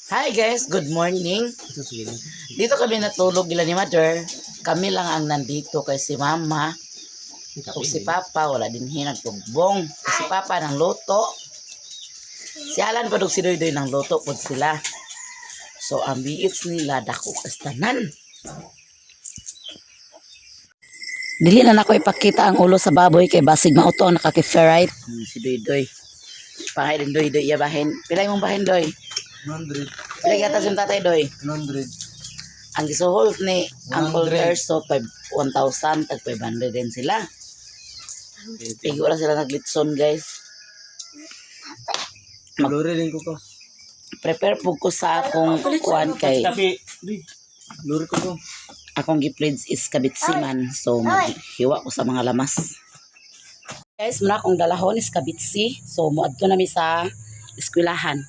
Hi guys, good morning. Dito kami natulog ila ni Mother. Kami lang ang nandito kay si Mama ug si Papa wala din nagtugbong. Si Papa nang luto. Si Alan pa si Doy Doy nang luto pud sila. So ang biits nila dako kastanan. Dili na nako ipakita ang ulo sa baboy kay basig mauto ang nakaki-ferrite. Si Doy Doy. Pahay din Doy Doy iya bahin. Pila imong bahin, Doy? 100. Pila yata sa tatay, Doy? 100. Ang gisuhol ni Uncle 100. Terso, 1,000, tag 500 din sila. Pigo ra sila naglitson, guys. Lori din ko ko. Prepare po ko sa akong kuan kay Tapi, di. Lori ko ko. Akong gi-pledge is kabitsiman. So, maghiwa ko sa mga lamas. Guys, muna akong dalahon is kabitsi. So, muadto nami sa eskwelahan.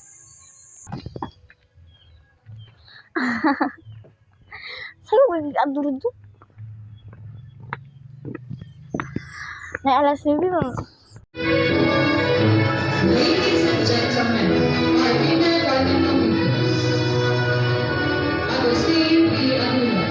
Saan mo nag-aduro do? Na alas 9 ba? Ladies and gentlemen, our kindergarten leaders. Agustin P. Aguilar.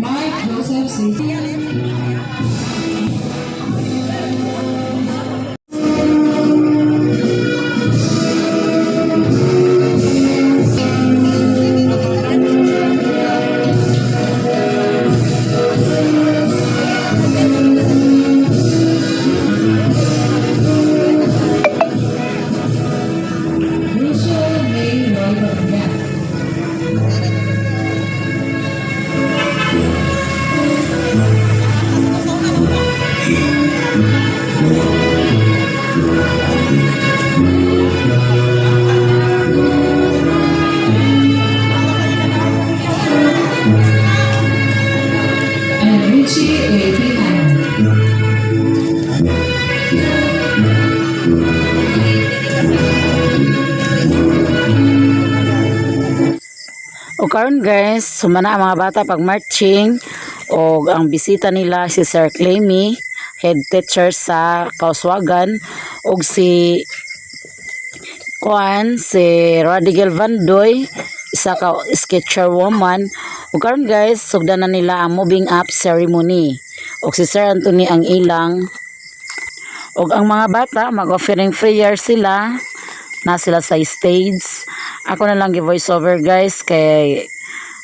Mark Joseph C. Lucio May Roy Padilla. And Richie A. Quijano. O karon guys, sumana ang mga bata pag marching og ang bisita nila si Sir Clemmy, head teacher sa Kauswagan, og si kuan si Radigal Vandoy, isa ka sketcher woman. Ug karon guys, sugdan na nila ang moving up ceremony. Og si Sir Anthony ang ilang og ang mga bata mag-offering prayer sila na sila sa stage. Ako na lang gi-voice over, guys, kay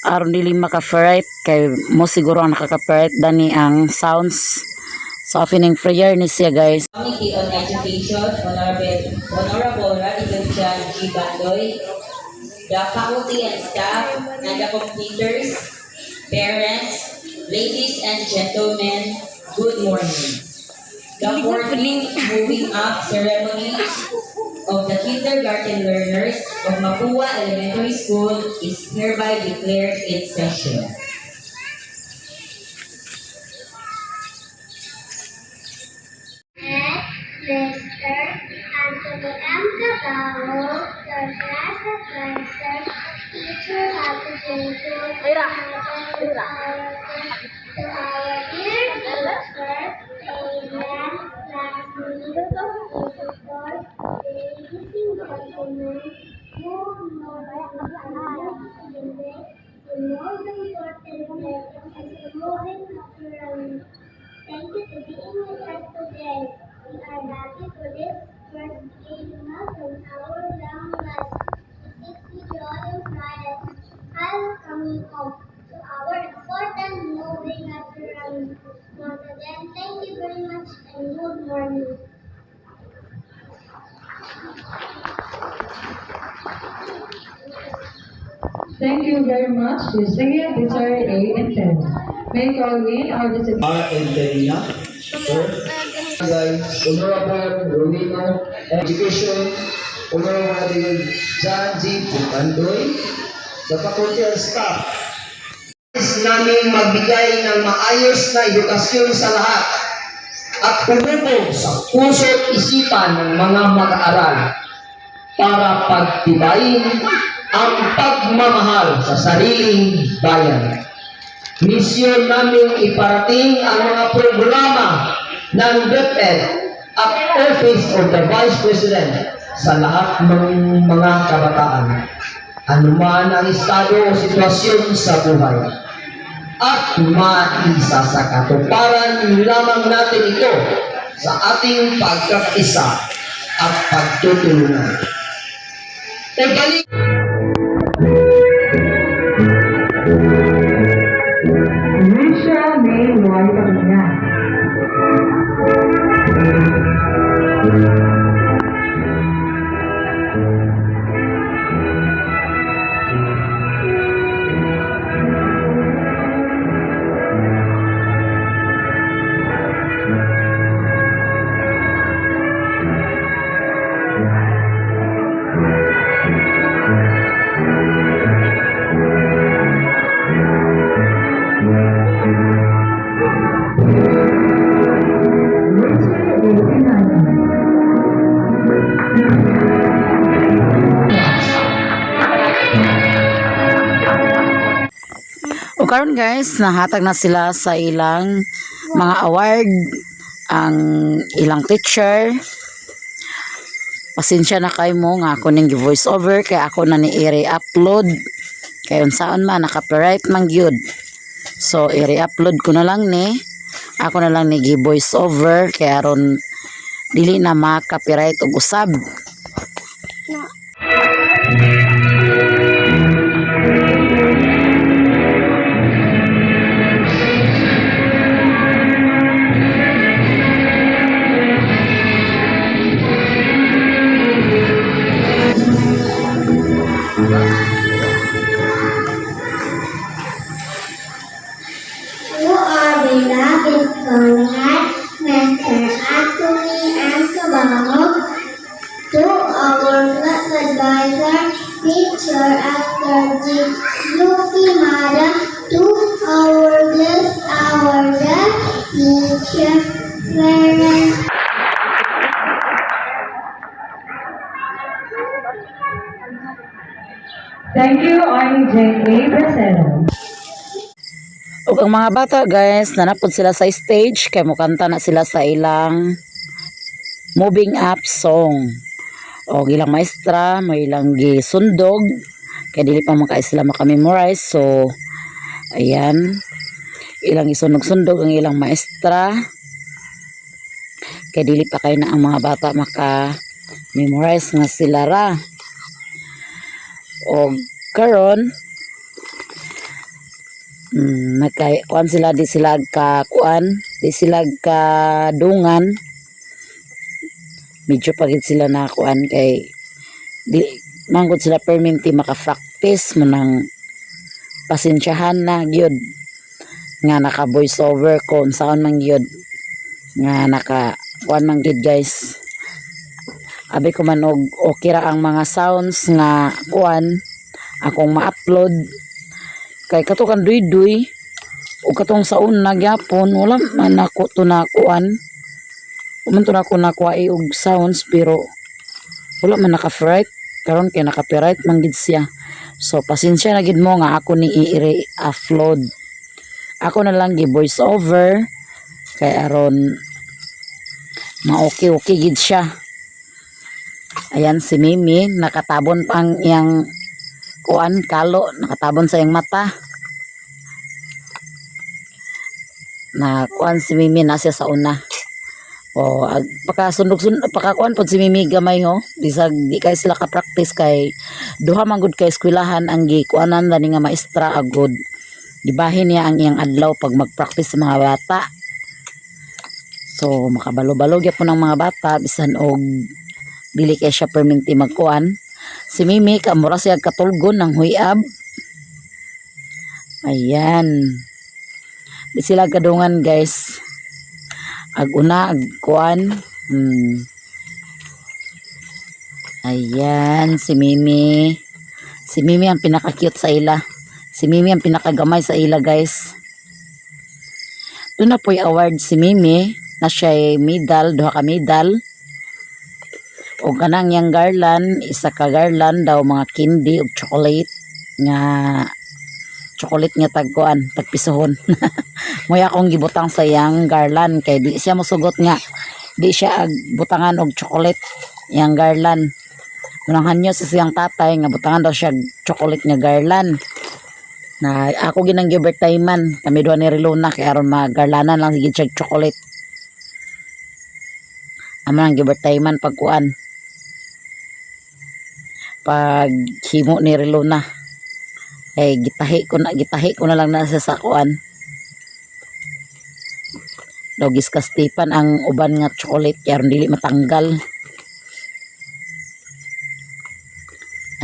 aron dili maka-ferrite kay mo siguro ang nakaka-ferrite dani ang sounds sa opening prayer ni siya, guys. Committee on Education, Honorable Radical John G. Bandoy, the faculty and staff, and the completers, parents, ladies and gentlemen, good morning. The 14th moving up ceremony of the kindergarten learners of Mapua Elementary School is hereby declared in session. Mr. Anthony M. Cabao, your class advisor, teacher representative, to our dear teacher, parents, classmates, visitors, ladies and gentlemen, who know the most important lesson is moving naturally. Thank you to being with us today. We are happy for this first big milestone in our young life. It gives me joy and pride. I welcome you all to our important moving naturally. Once again, thank you very much and good morning. Thank you very much, Distinguished Teacher A. and 10. May I call in our distinguished R. Enterina, Sir, Guy, Honorable Rowena, Education, Honorable John G. Pupandoy, the faculty and staff. Nais naming magbigay ng maayos na edukasyon sa lahat at umubog sa puso at isipan ng mga mag-aaral para pagtibayin ang pagmamahal sa sariling bayan. Misyon namin iparating ang mga programa ng DepEd at Office of the Vice President sa lahat ng mga kabataan, anuman ang estado o sitwasyon sa buhay. At maisa sa katuparan lamang natin ito sa ating pagkakaisa at pagtutulungan. Ibalik Risha May Y. Pamina. Richie A. Pinaya. O karon guys, nahatag na sila sa ilang mga award ang ilang teacher. Pasensya na kayo mo nga ako ning voice over kay ako na ni i-re-upload. Kay unsaon man naka-copyright man gyud. So i-re-upload ko na lang ni. Ako na lang ni gi-voice over kay aron dili na ma-copyright og usab. To our beloved Conrad, Master Anthony and Sabahog, to our class advisor, teacher after G. Yuki Mada, to our guest, our dear teacher, parents, Thank you, Arnie J. A. Bracero. Ug ang mga bata guys, nanapod sila sa stage kay mukanta na sila sa ilang moving up song. O ilang maestra, may ilang gisundog kay dili pa man kay sila makamemorize. So ayan, ilang isunog-sundog ang ilang maestra kay dili pa kay na ang mga bata maka memorize nga sila ra. Og karon nagkay kuan sila, di sila ka kuan, di sila ka dungan. Medyo pagid sila na kuan kay di manggod sila perminti maka-practice mo nang pasensyahan na gyud nga naka voice over ko unsaon man gyud nga naka kuan man gyud guys. Abi ko man og okay ra ang mga sounds nga kuan akong ma-upload kay kato kan duy-duy o katong sa una gyapon wala man nako to nakuan, man to nako nakuha og sounds pero wala man naka-copyright. Karon kay naka-copyright man gid siya, so pasensya na gid mo nga ako ni i-upload, ako na lang gi voice over kay aron ma-okay okay gid siya. Ayan si Mimi, nakatabon pa ang iyang kuan kalo, nakatabon sa iyang mata. Na kuan si Mimi na siya sa una. O ag, paka sundog paka kuan pod si Mimi gamay ho, bisag di kay sila ka practice kay duha man gud kay eskwelahan ang gikuanan dani nga maestra agod. Gibahin niya ang iyang adlaw pag mag-practice sa mga bata. So makabalo-balo gyapon ang mga bata bisan og dili kay siya perminti magkuan. Si Mimi kamura siya katulgon ng huyab. Ayan. Di sila gadungan guys. Ag una ag kuan. Ayan si Mimi. Si Mimi ang pinaka-cute sa ila. Si Mimi ang pinakagamay sa ila guys. Doon na po'y award si Mimi na siya medal, duha ka medal. O kanang yang garland, isa ka garland daw mga candy ug chocolate nga Chocolate nga tagkuan, tagpisohon. Moy akong gibutang sa iyang garland kay di siya mosugot nga di siya ag butangan og chocolate iyang garland. Munang hanyo sa siyang tatay nga butangan daw siya og chocolate nga garland. Na ako ginang man kami duha ni Riluna kay aron magarlanan lang sige siya og chocolate. Amo nang man pagkuan. Pag himo ni Riluna. Eh gitahi ko na lang na sa sakuan. Daw giskastipan ang uban nga chocolate kay aron dili matanggal.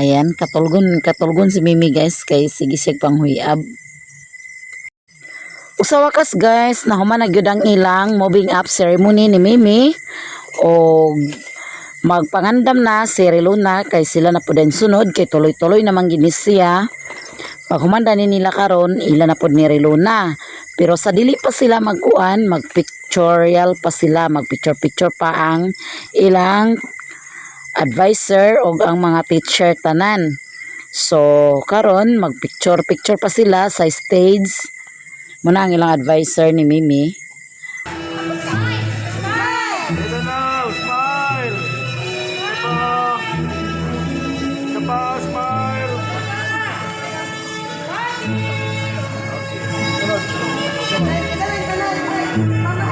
Ayan, katulgon, katulgon si Mimi, guys, kay sige siya panghuiab. Usa wakas, guys, nahuman na gyud ang ilang moving up ceremony ni Mimi o magpangandam na si Riluna kay sila na po din sunod kay tuloy-tuloy namang gini siya. Pag humanda ni nila karon, ila na pod ni Riluna. Pero sa dili pa sila magkuan, magpictorial pa sila, magpicture-picture pa ang ilang advisor o ang mga teacher tanan. So karon magpicture-picture pa sila sa stage. Muna ang ilang advisor ni Mimi. Dito na, smile! Isa pa! Isa pa, smile! Okay. Sunod. Ready? Smile!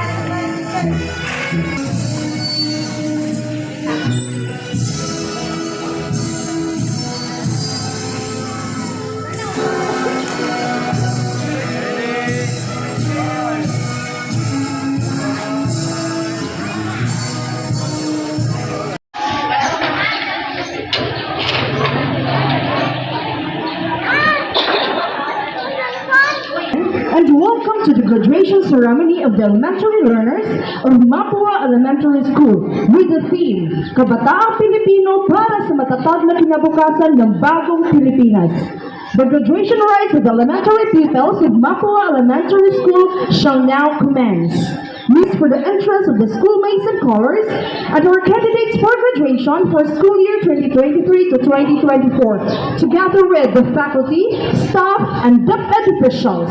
And welcome to the graduation ceremony of the elementary learners of Mapua Elementary School with the theme, Kabataang Pilipino para sa matatag na kinabukasan ng bagong Pilipinas. The graduation rites of the elementary pupils of Mapua Elementary School shall now commence. List for the entrance of the schoolmates and colors and our candidates for graduation for school year 2023 to 2024, together with the faculty, staff, and DepEd officials.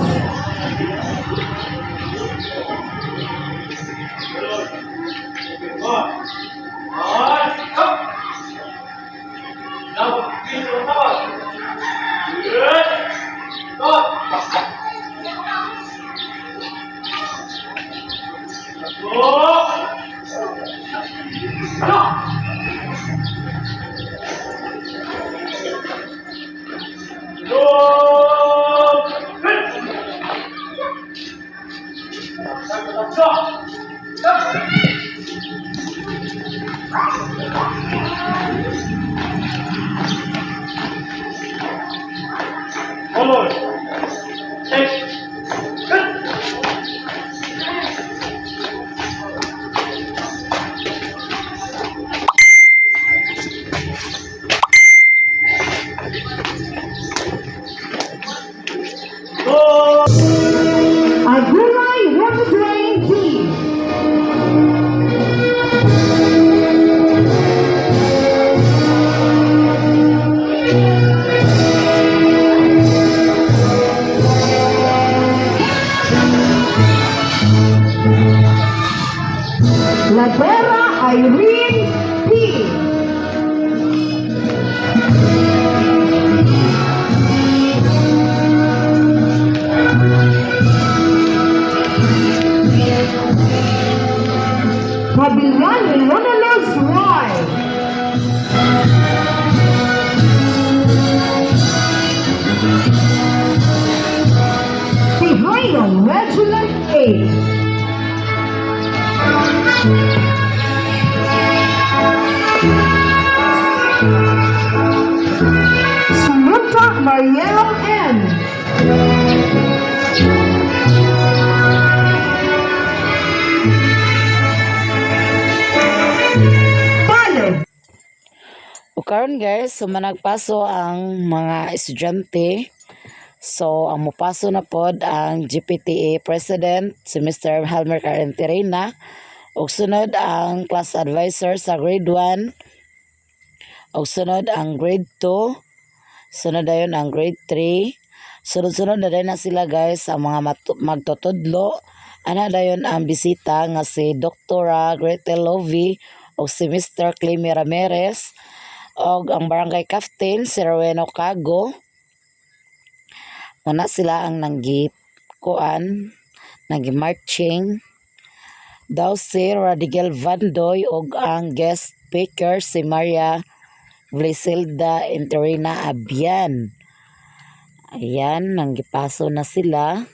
Color! Check! Good! Go! Agulay Water Team. Ladera Irene P. Pavilion Leonelos Y. Behind Regiment A. Samantha Mariela M. Palo. O karon, guys, so managpaso ang mga estudyante. So ang mupaso na pod ang GPTA President si Mr. Helmer Carenterena ug sunod ang class advisor sa grade 1 ug sunod ang grade 2, sunod dayon ang grade 3. Sunod-sunod na din na sila, guys, sa mga magtutudlo. Ana dayon ang bisita nga si Dr. Gretel Lovey o si Mr. Clemy Ramirez og ang barangay captain si Roweno Cago. Muna sila ang nanggi kuan, nanggi marching daw si Radigel Vandoy og ang guest speaker si Maria Blisilda Interina Abian. Ayan, nanggipaso na sila.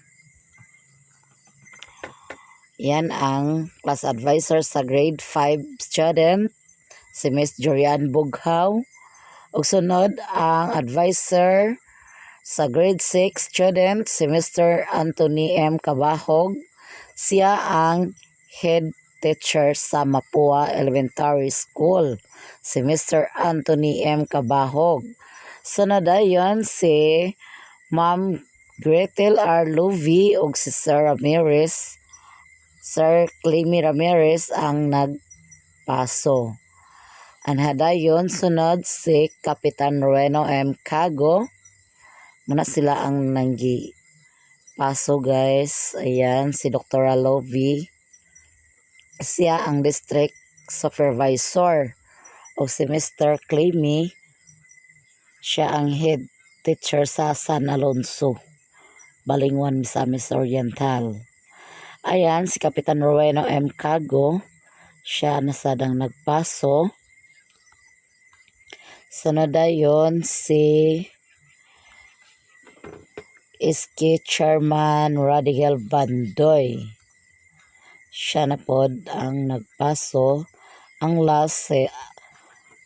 Yan ang class advisor sa grade 5 student, si Miss Jorian Bughaw. Ug sunod ang advisor sa grade 6 student, si Mr. Anthony M. Cabahog. Siya ang head teacher sa Mapua Elementary School, si Mr. Anthony M. Cabahog. Sunod ayon si Ma'am Gretel R. Luvi ug si Sir Ramirez, Sir Clemy Ramirez ang nagpaso. Anha dayon sunod si Kapitan Rueno M. Cago. Muna sila ang nanggi paso, guys. Ayan, si Dr. Lovi. Siya ang district supervisor. O si Mr. Clemy, siya ang head teacher sa San Alonso, Balingwan, Misamis Oriental. Ayan, si Kapitan Roweno M. Cago, siya na sadang nagpaso. Sunod dayon si SK Chairman Radical Bandoy. Siya na pod ang nagpaso. Ang last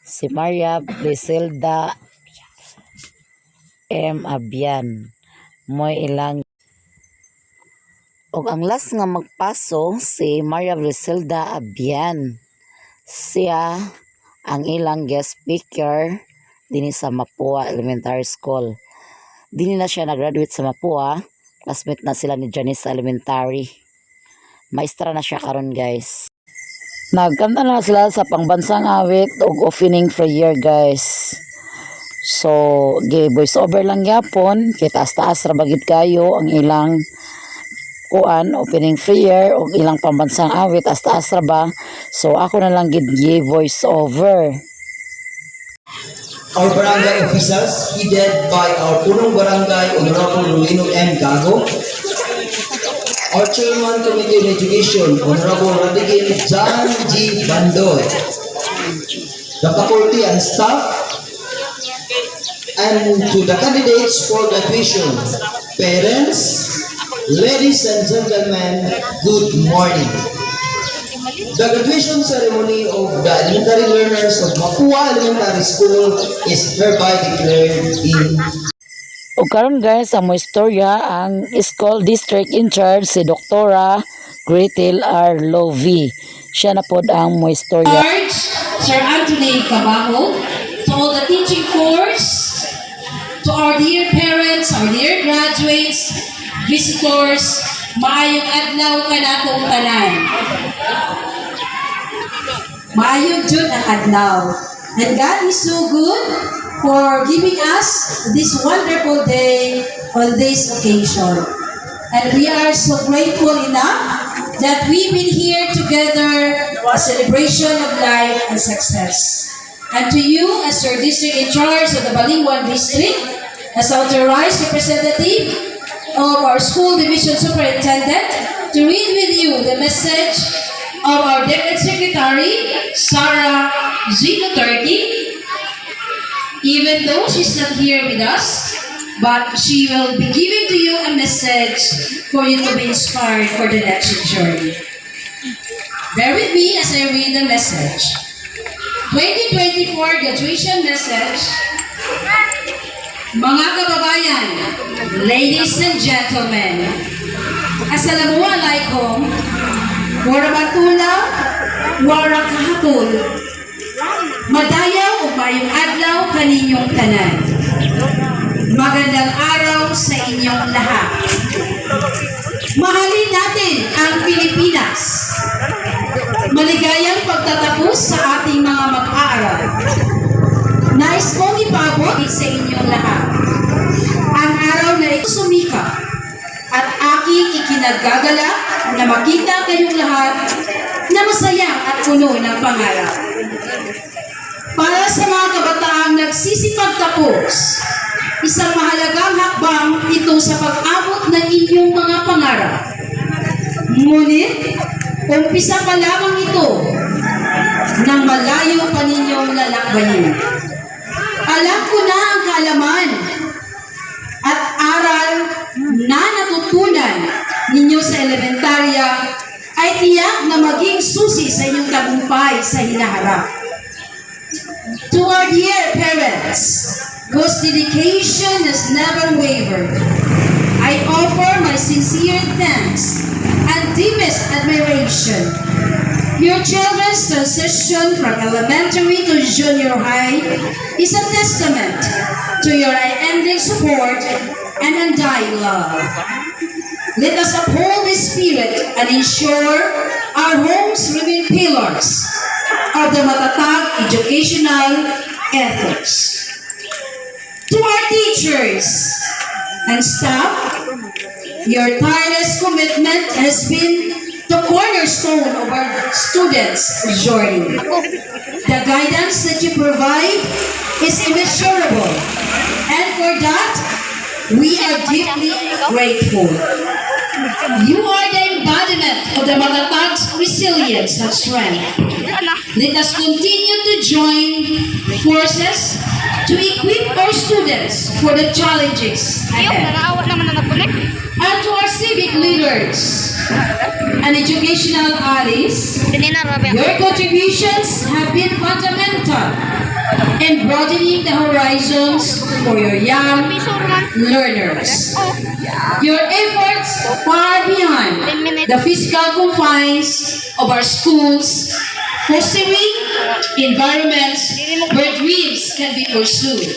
si Maria Blisilda M. Abian. Moy ilang ug ang last nga magpaso si Maria Blisilda Abian. Siya ang ilang guest speaker dinhi sa Mapua Elementary School. Dinhi na siya nag-graduate sa Mapua. Classmate na sila ni Janice sa elementary. Maestra na siya karon, guys. Nagkanta na sila sa pangbansang awit ug opening prayer, guys. So, gi voice over lang gyapon kay taas-taas ra bagid kayo ang ilang kuan, opening prayer ug ilang pambansang awit, taas-taas ra ba. So ako na lang gid gi voice over. Our barangay officials, headed by our Punong Barangay, Honorable Ruino M. Gago, our Chairman Committee on Education, Honorable Radigil John G. Bandoy, the faculty and staff, and to the candidates for graduation, parents, ladies and gentlemen, good morning. The graduation ceremony of the elementary learners of Mapua Elementary School is hereby declared in Ug karon, guys, ang mo istorya ang school district in charge, si Doktora Gretel R. Lovey. Siya na pod ang mo istorya. Charge, Sir Anthony Cabajo, to all the teaching force, to our dear parents, our dear graduates, visitors, maayong adlaw kanatong tanan. Maayong jud ang adlaw. And God is so good for giving us this wonderful day on this occasion. And we are so grateful enough that we've been here together, a celebration of life and success. And to you, as your district in charge of the Balingwan District, as authorized representative of our school division superintendent, to read with you the message of our Deputy Secretary, Sarah G. Duterte. Even though she's not here with us, but she will be giving to you a message for you to be inspired for the next journey. Bear with me as I read the message. 2024 graduation message. Mga kababayan, ladies and gentlemen, Assalamualaikum, warahmatullah, wabarakatuh. Madayaw ug maayong adlaw kaninyong tanan. Magandang araw sa inyong lahat. Mahalin natin ang Pilipinas. Maligayang pagtatapos sa ating mga mag-aaral. Nais kong ipaabot sa inyong lahat. Ang araw na ito Nagagalak na makita kayong lahat na masaya at puno ng pangarap. Para sa mga kabataang nagsisipagtapos, isang mahalagang hakbang ito sa pag-abot ng inyong mga pangarap. Ngunit, umpisa pa lamang ito ng malayo pa ninyong lalakbayin. Alam ko na ang kaalaman at aral na natutunan ninyo sa elementarya ay tiyak na maging susi sa inyong tagumpay sa hinaharap. To our dear parents, whose dedication has never wavered, I offer my sincere thanks and deepest admiration. Your children's transition from elementary to junior high is a testament to your unending support and undying love. Let us uphold this spirit and ensure our homes remain pillars of the matatag educational ethos. To our teachers and staff, your tireless commitment has been the cornerstone of our students' journey. The guidance that you provide is immeasurable, and for that, we are deeply grateful. You are the embodiment of the matatag's resilience and strength. Let us continue to join forces to equip our students for the challenges ahead. Naawa naman na nag-connect. And to our civic leaders and educational allies, Kanina, Robert. your contributions have been fundamental in broadening the horizons for your young learners. Your efforts far beyond the physical confines of our schools, fostering environments where dreams can be pursued.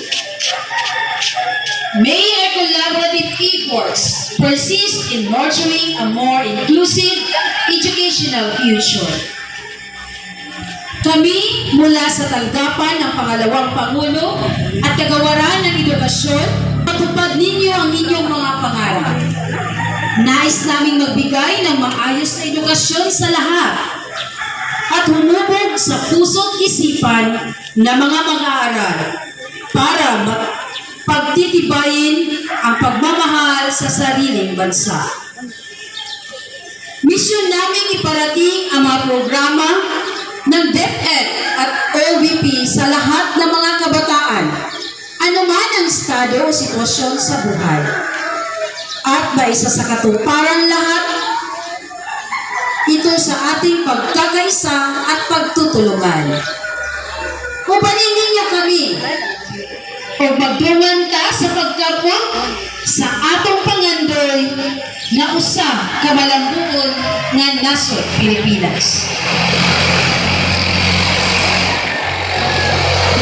May our collaborative efforts persist in nurturing a more inclusive educational future. Kami mula sa tanggapan ng pangalawang Pangulo at Kagawaran ng Edukasyon, matupad ninyo ang inyong mga pangarap. Nais naming magbigay ng maayos na edukasyon sa lahat at humubog sa puso't isipan ng mga mag-aaral para pagtitibayin ang pagmamahal sa sariling bansa. Misyon naming iparating ang mga programa ng DepEd at OVP sa lahat ng mga kabataan, anuman ang estado o sitwasyon sa buhay. At maisasakatuparan lahat ito sa ating pagkakaisa at pagtutulungan. Ubanin ninyo kami o magdungan ka sa pagkapot sa atong pangandoy nga usa ka malambuon nga nasod, Pilipinas.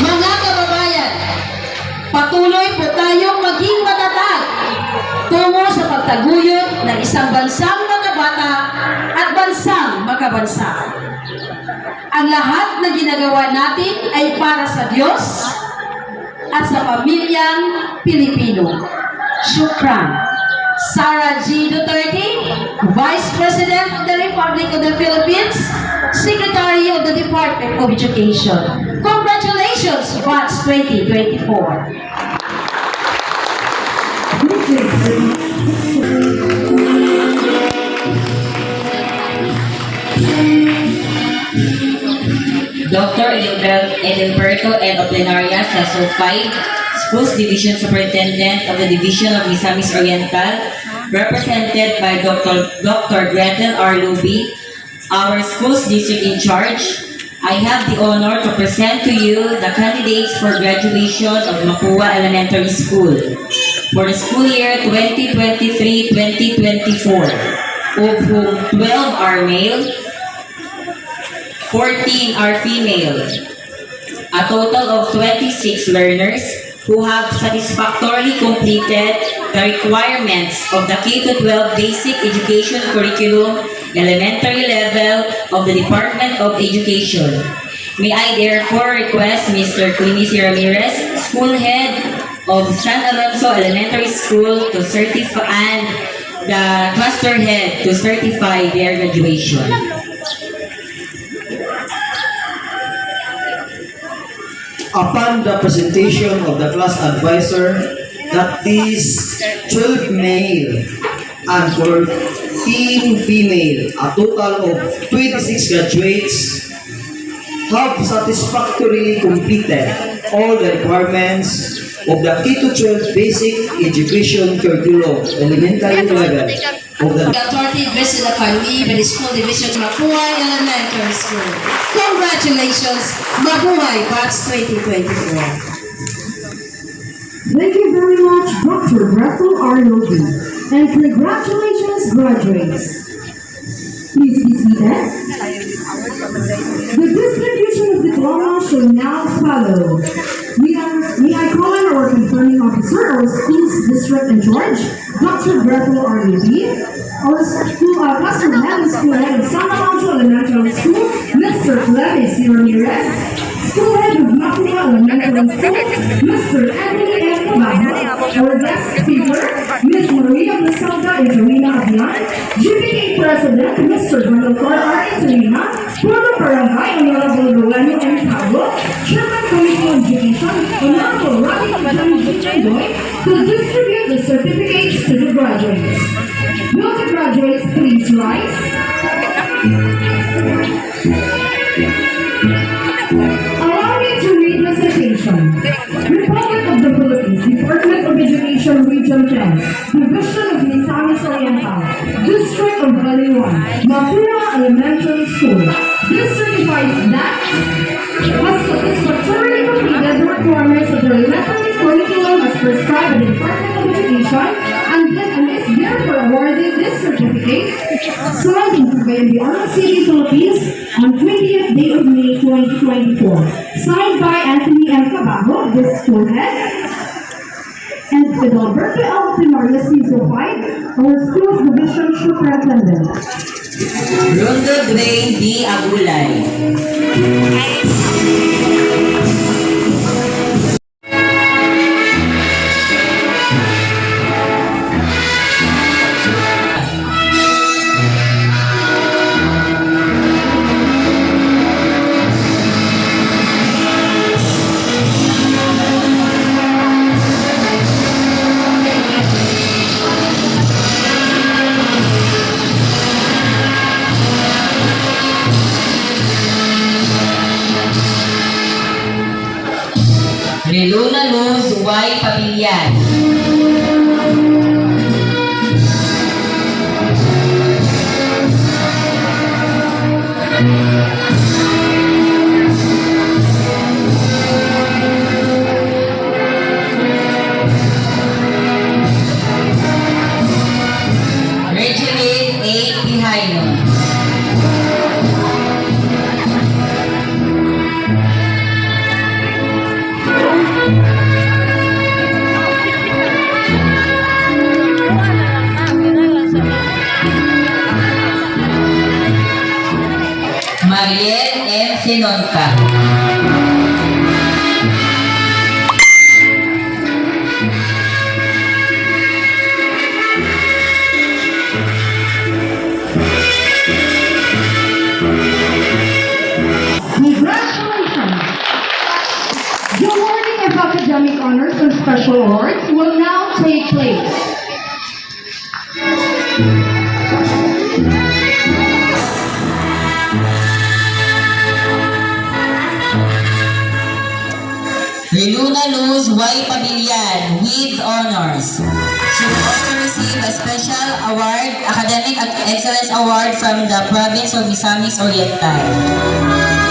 Mga kababayan, patuloy po tayong maging matatag tungo sa pagtaguyod ng isang bansang makabata at bansang makabansa. Ang lahat na ginagawa natin ay para sa Diyos at sa pamilyang Pilipino. Shukran. Sara G. Duterte, Vice President of the Republic of the Philippines, Secretary of the Department of Education. Congratulations, Batch 2024. Dr. Edilberto N. Oplenaria, SASO 5, Schools Division Superintendent of the Division of Misamis Oriental, represented by Dr. Gretel R. Luby, our Schools District in Charge. I have the honor to present to you the candidates for graduation of Mapua Elementary School for the school year 2023-2024, of whom 12 are male, 14 are female. A total of 26 learners who have satisfactorily completed the requirements of the K-12 Basic Education Curriculum Elementary Level of the Department of Education. May I therefore request Mr. Clinici Ramirez, School Head of San Alonso Elementary School, to certify and the cluster head to certify their graduation. Upon the presentation of the class advisor that these 12 male and 14 female, a total of 26 graduates, have satisfactorily completed all the requirements of the K-12 Basic Education Curriculum, Elementary Level of the The authority vested upon me by the School Division Mabuhay Elementary School. Congratulations, Mabuhay Batch 2024. Thank you very much, Dr. Gretel R. Logan. And congratulations, graduates. Please be seated. The distribution of diploma shall now follow. May I call on our confirming officer, our school's district in charge, Dr. Gretel R. Levy, our school cluster head and school head of San Alonso Elementary School, Mr. Clevis C. Ramirez, school head of Mapua Elementary School, Mr. Anthony M. Cabajo, our guest speaker, Ms. Maria Griselda Angelina Abian, GPA President, Mr. Ronald R. Angelina, Puno Barangay, Honorable Rowena M. Pablo, Chairman Committee on Education, Honorable Ravi John G. Chandoy, to distribute the certificates to the graduates. Will the graduates please rise? Allow me to read the citation. Republic of the Philippines, Department of Education, Region 10, Division of Misamis Oriental, District of Baliwan, Mapua Elementary School. This certifies that has satisfactorily completed the requirements of the elementary curriculum as prescribed by the Department of Education and is therefore awarded this certificate, signed in Cagayan City, Philippines on 20th day of May 2024. Signed by Anthony M. Cabajo, the school head, and Fidalberto L. Tenorio Ciso 5, our school's division superintendent. Rondo Dwayne D. Abulay. Reluna Luz Y. Pabilian. Regeline A. Pihaino. Mariel M. Sinonta. Congratulations! The awarding of academic honors and special awards will now take place. Reluna Luz Y. Pabilian with honors. She will also receive a special award, Academic Excellence Award from the province of Misamis Oriental.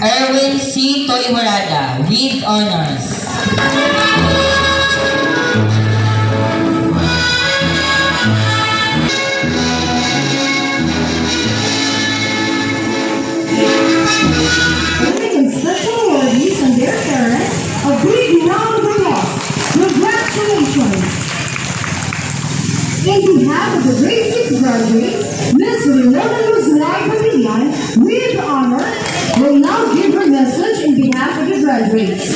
Erwin C. Toyhorada with honors. graduates, Ms. Winona Luz Y. Pavilion, with honor, will now give her message in behalf of the graduates.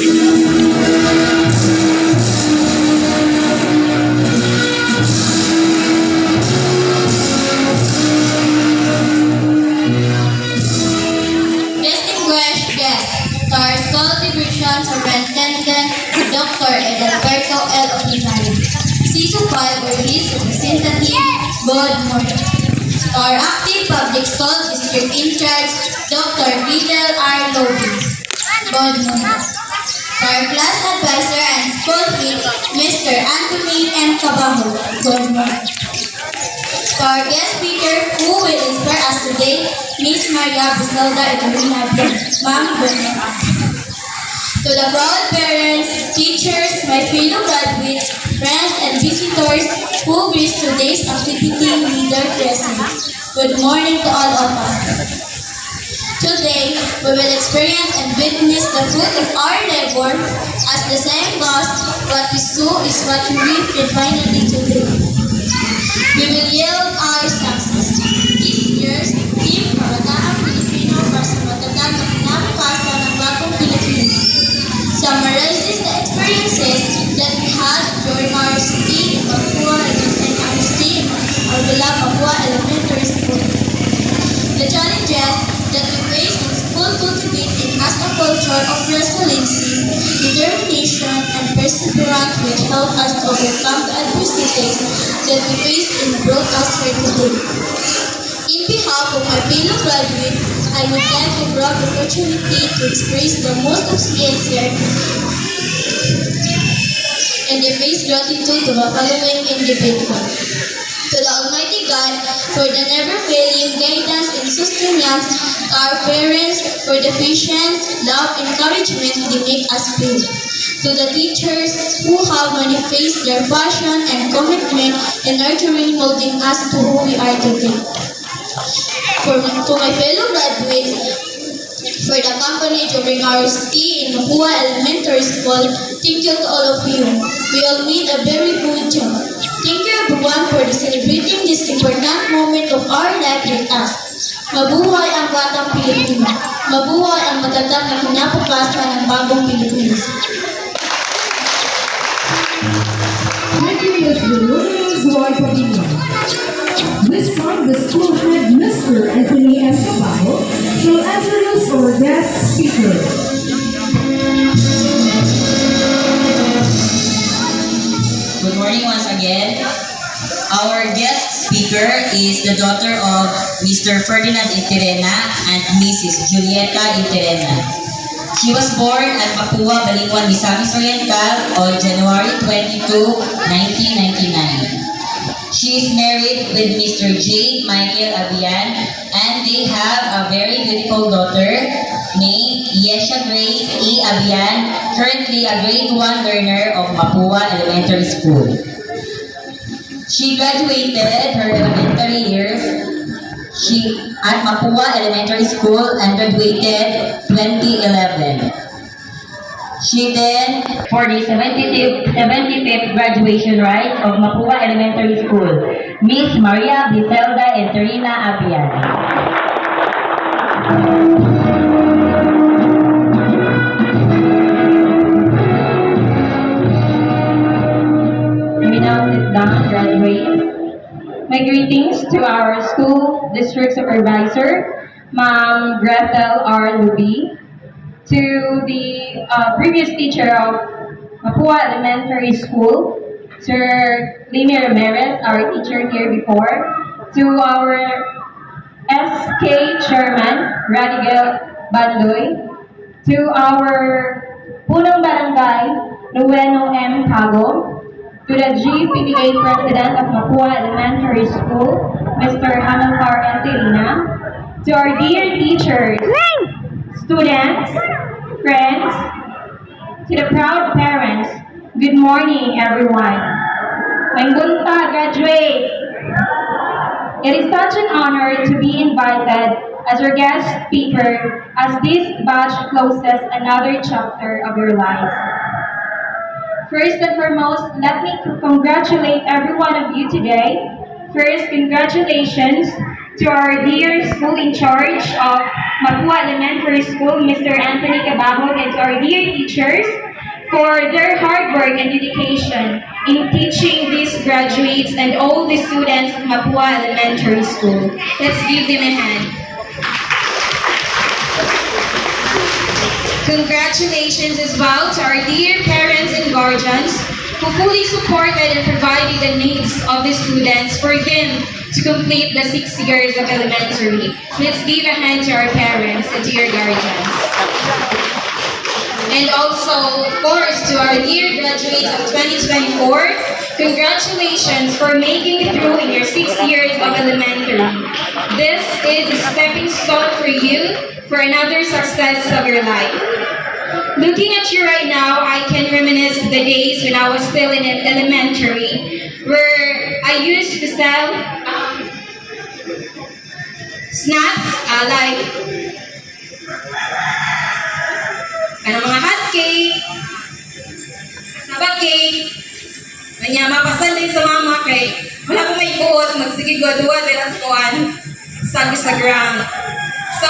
Distinguished guests, to our school division superintendent, Dr. Edalberto L. Opinario, CISO 5 or his representative, good morning. To our active public school district in charge, Dr. Fidel R. Lobi, good morning. To our class advisor and school head, Mr. Anthony M. Cabajo, good morning. To our guest speaker who will inspire us today, Miss Maria Griselda Etorina Bien. Ma'am, good morning. To the proud parents, teachers, my fellow graduates, friends, and visitors who grace today's activity with their presence. Good morning to all of us. Today, we will experience and witness the fruit of our labor. As the saying goes, what we sow is what we reap, and finally today we will yield our success. This year's theme, Kabataang Pilipino para sa Matatag na Kinabukasan ng Bagong Pilipinas, summarizes the experiences that we had during our stay in Mapua and our stay in our beloved Mapua Elementary School. The challenges that we face in school cultivate in us a culture of resiliency, determination, and perseverance, which help us to overcome the adversities that we face and brought us here today. In behalf of my fellow graduate, I would like to grab the opportunity to express the most sincere and deepest gratitude to the following individuals. To the Almighty God for the never-failing guidance and sustenance, to our parents for the patience, love, encouragement they make us feel. To the teachers who have manifested their passion and commitment in nurturing, molding us to who we are today. To my fellow graduates, for the company during our stay in Mapua Elementary School, thank you to all of you. We all made a very good job. Thank you, everyone, for celebrating this important moment of our life with us. Mabuhay ang batang Pilipino. Mabuhay ang matatag na kinabukasan ng bagong Pilipinas. Thank you, Ms. Winona Luz Y. Pavilion. This time, the school head, Mr. Anthony M. Cabajo, shall introduce our guest speaker. Good morning once again. Our guest speaker is the daughter of Mr. Ferdinand Interena and Mrs. Julieta Interena. She was born at Mapua, Balingoan, Misamis Oriental on January 22, 1999. She is married with Mr. J. Michael Abian, and they have a very beautiful daughter named Yesha Grace E. Abian, currently a grade 1 learner of Mapua Elementary School. She graduated her elementary years she at Mapua Elementary School and graduated 2011. She then, for the 75th graduation rites of Mapua Elementary School, Miss Maria Griselda Enterina Abian. You may now sit down, graduates. My greetings to our school district supervisor, Ma'am Gretel R. Lubi, to the previous teacher of Mapua Elementary School, Sir Limi Ramirez, our teacher here before, to our SK Chairman, Radigel Bandoy, to our Punong Barangay, Lueno M. Cago, to the GPTA President of Mapua Elementary School, Mr. Hamilcar Enterina, to our dear teachers, students, friends, to the proud parents, good morning, everyone. Maayong buntag, graduates! It is such an honor to be invited as your guest speaker as this batch closes another chapter of your lives. First and foremost, let me congratulate every one of you today First, congratulations to our dear school in charge of Mapua Elementary School, Mr. Anthony Cabahug, and to our dear teachers for their hard work and dedication in teaching these graduates and all the students of Mapua Elementary School. Let's give them a hand. Congratulations as well to our dear parents and guardians who fully supported and provided the needs of the students for them to complete the 6 years of elementary. Let's give a hand to our parents and to your guardians. And also, of course, to our dear graduates of 2024, congratulations for making it through in your 6 years of elementary. This is a stepping stone for you for another success of your life. Looking at you right now, I can reminisce the days when I was still in elementary, where I used to sell snacks like kanang mga hot cake, cassava cake, kanya mapasan din sa mama kay wala ko may buot, magsige duwa dira sa kuan sa ground. So,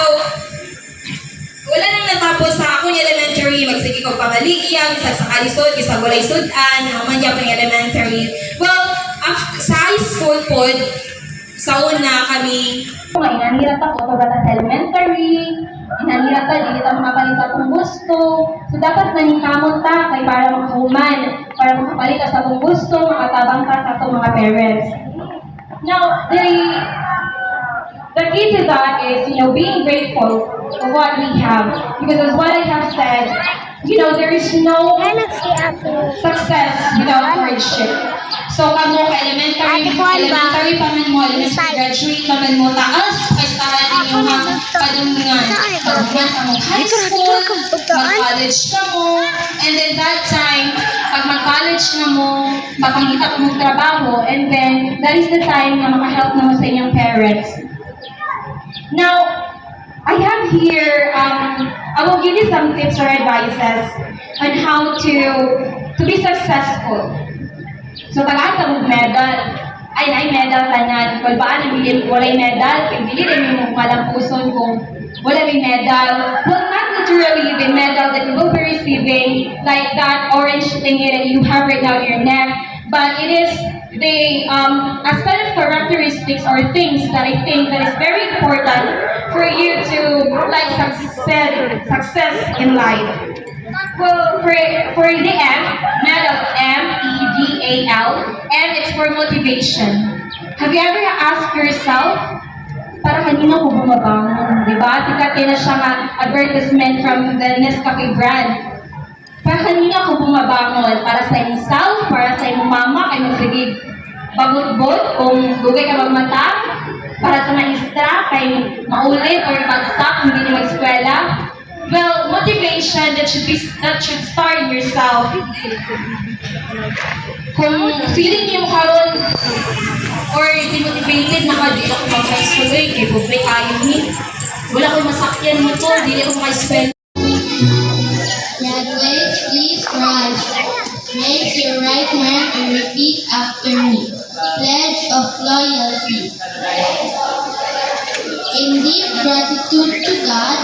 wala nang natapos sa akong elementary, magsige ko pamaligya, bisag sa kalisod, bisag walay sud-an, man gyapon yung elementary. Well, after, sa high school pod, sa una kami Nga inanira ta ko ta sa elementary, inanira ta dili ta makapalit sa atong gusto. So dapat naningkamot ta kay para makahuman, para makapalit ta sa atong gusto, makatabang ta sa atong mga parents. Now, the key to that is being grateful for what we have. Because as what I have said, there is no Anak si Ate. success without hardship. So kamo ka elementary, Ate Juan ba? Elementary pa man mo, elementary graduate pa man mo, taas kay sa inyong mga padungan. Paghuman ka mo high school, mag-college ka mo, and then that time, pag mag-college na mo, makangita ka mong trabaho, and then that is the time na makahelp na mo sa inyong parents. Now, I have here, I will give you some tips or advices on how to be successful. So, tagaan ka mong medal. Ay, ay, medal tanan. Kulbaan ang bilin, walay medal. Kay dili rin mo malampuson kung wala may medal. Well, not literally the medal that you will be receiving, like that orange thingy that you have right now in your neck, but it is the a set of characteristics or things that I think that is very important for you to like success in life. Well, for the M, medal, MEDAL, M it's for motivation. Have you ever asked yourself, para kanino ko bumabangon, di ba? Sikat na siya nga advertisement from the Nescafe brand. Para kanino ko bumabangon? Para sa imong self, para sa imong mama, kay magsige bagot-bot kung dugay ka magmata, para sa maestra, kay maulit or bagsak, hindi niyo mag-eskwela. Well, motivation that should start in yourself. Kung feeling niyo karon or demotivated na ka, di ako mag-high school eh, kay pobre kayo ni. Wala ko'y masakyan motor, dili ako maka-eskwela. Graduates, please rise. Raise your right hand and repeat after me. Pledge of Loyalty. In deep gratitude to God,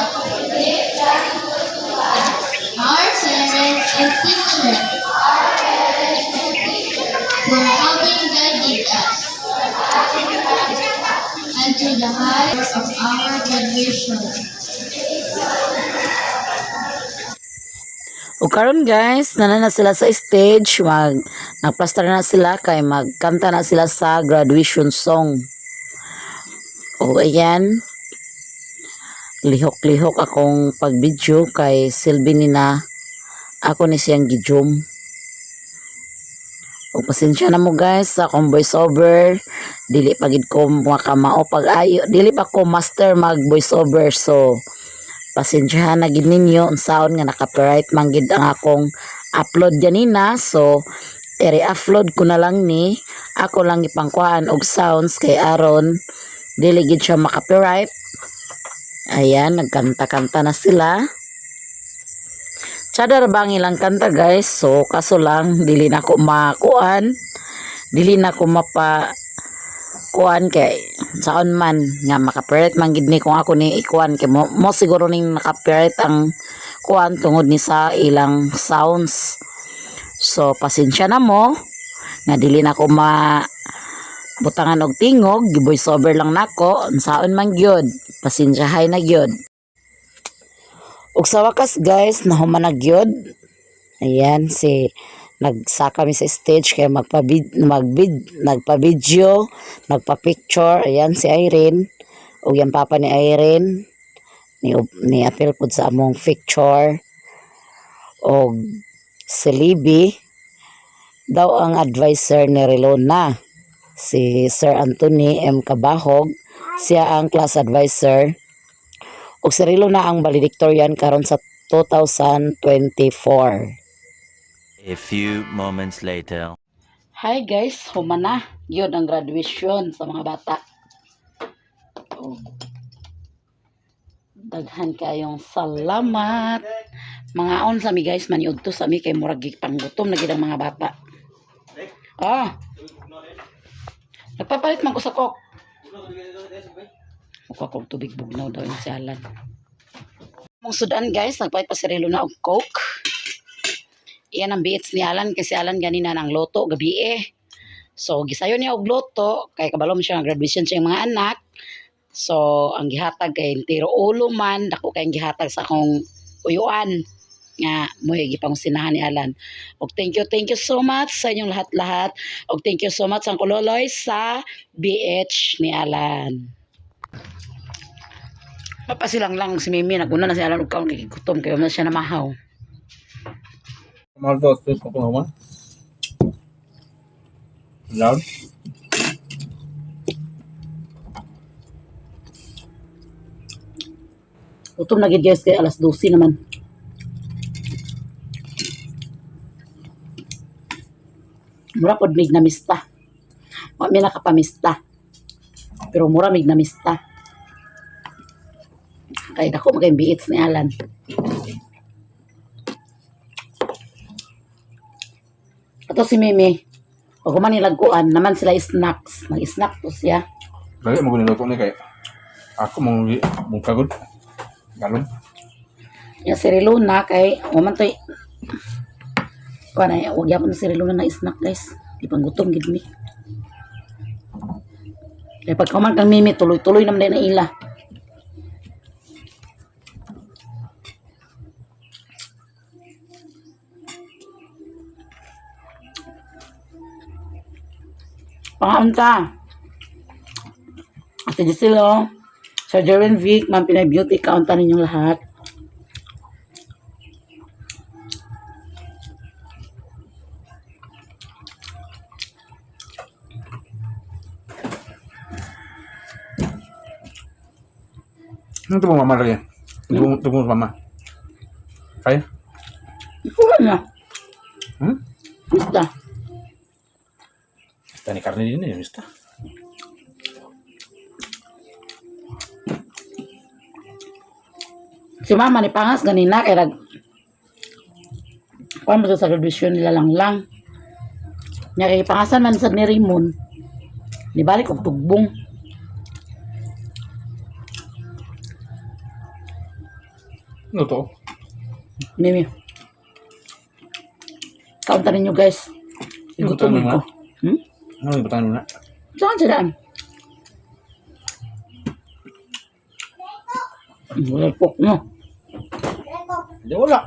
our parents and teacher, for having guided us and to the height of our graduation. O karon guys, nana na sila sa stage, nagplastar na sila kay magkanta na sila sa graduation song. O ayan, lihok-lihok akong pag-video kay silbi ni na ako ni siyang gi-zoom. O pasensya na mo guys sa akong voice over. Dili pa gid ko makamao pag ayo, dili pa ko master mag voice over, so pasensyahan na gid ninyo unsaon nga na-copyright man gid ang akong upload ganina, so i-re-upload ko na lang ni ako lang ipangkuhaan og sounds kay aron dili gid siya ma-copyright. Ayan, nagkanta-kanta na sila. Tsada ba ang ilang kanta, guys? So kaso lang dili na ko makuan, dili na ko mapa Kuan kay saon man nga makapirit man gid ni kung ako ni ikuan kay mo siguro ning nakapirit ang kuan tungod ni sa ilang sounds. So pasensya na mo nga dili na ko ma butangan og tingog, gi-voice over lang nako, unsaon man gyud, pasensyahay na gyud. Ug sa wakas guys, nahuman na gyud. Ayan si nagsaka mi sa stage kay magpabid magbid nagpa-video, nagpa-picture. Ayan si Irene ug yung papa ni Irene ni apil pud sa among picture og si Libby daw ang advisor ni Relona, si Sir Anthony M. Cabahog, siya ang class advisor ug si Relona ang valedictorian karon sa 2024. A few moments later. Hi guys, humana. Yun ang graduation sa mga bata. Oh. Daghan kayong salamat. Mga on sa mi guys, maniudto sa mi kay murag panggutom na gid ang mga bata. Ah. Nagpapalit man ko sa coke. Mukha kong tubig bugnaw daw yung si Alan. Mong sudan guys, nagpalit pa si Relo na og coke. Iyan ang biits ni Alan kasi Alan ganina ng loto gabi eh. So gisayo niya og loto kay kabalo man siya nga graduation siya mga anak. So ang gihatag kay entero ulo man dako kay ang gihatag sa akong uyuan nga mo'y gipangusinahan ni Alan. Og thank you so much sa inyong lahat-lahat. Og thank you so much ang kuloloy sa BH ni Alan. Mapasilang lang si Mimi naguna na si Alan og kaon kay gutom kayo na siya namahaw. Mahal to, stress ko naman. Loud. Gutom na gid guys kay alas 12 naman. Mura pod mig namista. Wa mi nakapamista. Pero mura mig namista. Kay dako magay biits ni Alan. Ato si Mimi. Pag human nilagkuan, naman sila snacks. Nag-snack to siya. Dali mo niluto ni kay ako mong mong kagod. Galon. Ya si Riluna kay wa man toy kuan ay wag yapon si Riluna na snack guys. Di pang gutom gid mi. Kay pag kuman kang Mimi tuloy-tuloy naman din na ila. Pangaon ta. Ate Giselle, oh. Sir Jerwin Vic, Ma'am Pinay Beauty, kaunta ninyong lahat. Ano to mama lagi? Ito mo mama. Kaya? Kuha na. Hmm? Basta. Basta ni karne din eh, basta. Si mama ni pangas ganina kay rag kuan mo sa graduation nila lang lang. Nya kay pangasan man sad ni Raymond. Nibalik og tugbong. Ano to? Mimi. Kaunta ninyo guys. Gutom Ano ko. Hmm? Ano yung butang na? Saan sila? Wala pok no. Hindi wala.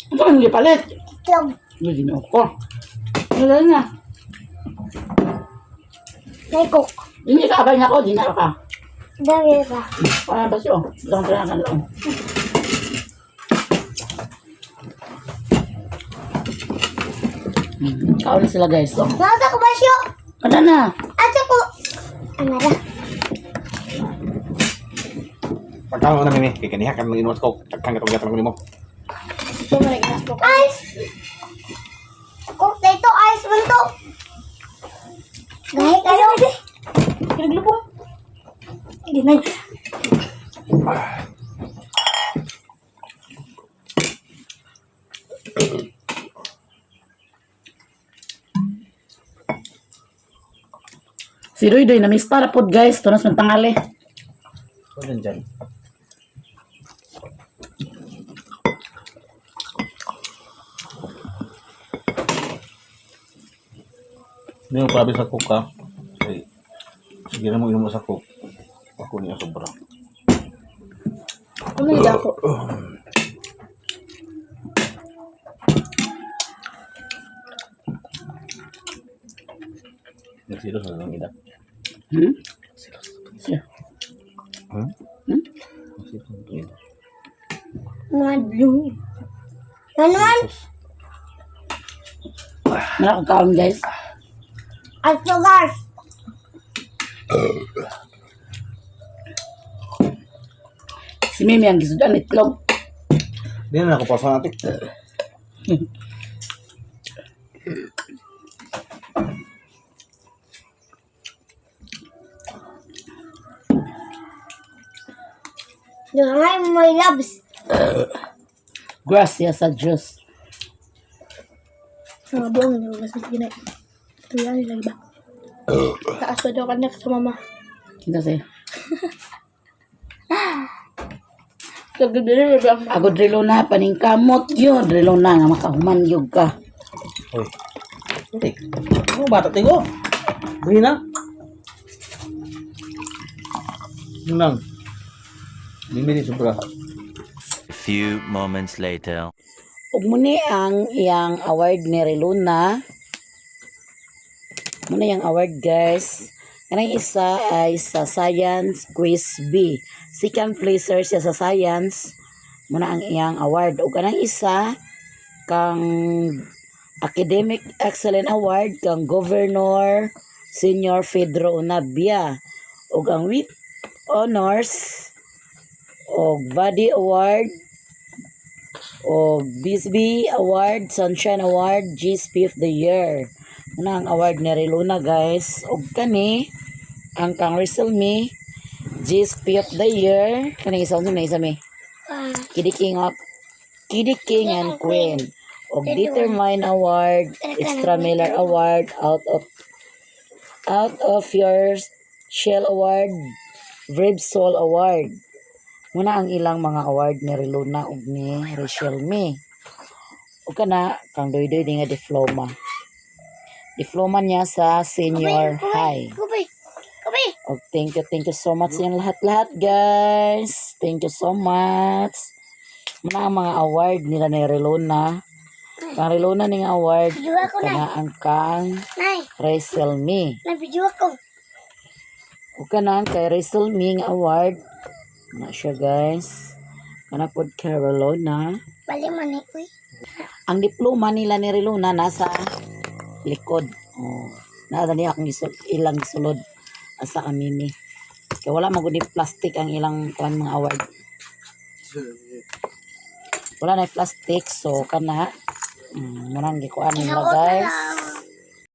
Ito ang gipalit. Itlog. Hindi ginoo ko. Wala na. May coke. Hindi ka abay niya ko, di na ka. Dami ba? Para ba siya? Isang kaya ka lang. Kaon na sila guys. Oh. Nasa ko ba siya? Ano na? Asa ko? Ano na? Pagkaon na mimi, kay kaniha kan inuwas ko. Tagkang katong gatang nimo. Ice! Coke na ito, ice man to. Gahi kayo. Pinaglubong. Hindi na. Si Doy Doy namista na pod, guys, tunas man tangali. Ano dyan? Hindi mo grabe sa coke ha. Ay, sige na mo inom mo sa coke. Ako niya sobra. Ano yung dako? Nagsilos na lang ida. Hmm? Sir. Hmm? Hmm? Nagsilos na lang ida. Madlong. Ano man? Wala akong kaon, guys. At sugar. Si Mimi ang gisudan itlog. Hindi na ako pa natin. Yung my loves. Gracias sa Diyos. Mga buong nila sa ginay. Tuya nila iba. Taas pa daw kanak sa mama. Kita sa'yo. Kagdiri ba? Ako drilo na paningkamot yun. Drilo na nga makahuman yun ka. Hoy. Tik. Ano bata tingo? Buhi na. Yun lang. Bimili sobra. A few moments later. Ug muni ang iyang award ni Reluna. Muna yung award, guys. Kanang isa ay sa Science Quiz B. Second placer siya sa Science. Muna ang iyang award. Ug kanang isa kang Academic Excellent Award kang Governor Senior Pedro Unabia. Ug ang with honors og Body Award o Bisbee Award, Sunshine Award, GSP of the Year. Una ang award ni Reluna, guys. Og kani ang kang Rizal Me GSP of the Year. Kani isa unsa na isa me? Kiddy King of Kiddy King and Queen. Og Determine Award, Extra Mailer Award, Out of Your Shell Award, Brave Soul Award. Muna ang ilang mga award ni Reluna ug ni Rachel May. Ug kana kang Doydoy di nga diploma. Diploma niya sa senior high. Kubay. Kubay. Og thank you so much sa inyong lahat-lahat, guys. Thank you so much. Muna ang mga award nila ni Reluna. Kang Reluna ning award Video ako na. kana ang kang Nay, Rachel May. na-video ako. Ug kana ang kay Rachel May nga award. Na siya, guys. Kana pod kay Reluna. Bali man eh, uy. Ang diploma nila ni Reluna nasa likod. Oh, naa niya akong ilang gisulod asa kami ni. Kaya wala man gud ni plastic ang ilang kuan mga award. Wala na plastic, so kana murang gikuan nila, Ginaot na guys. lang.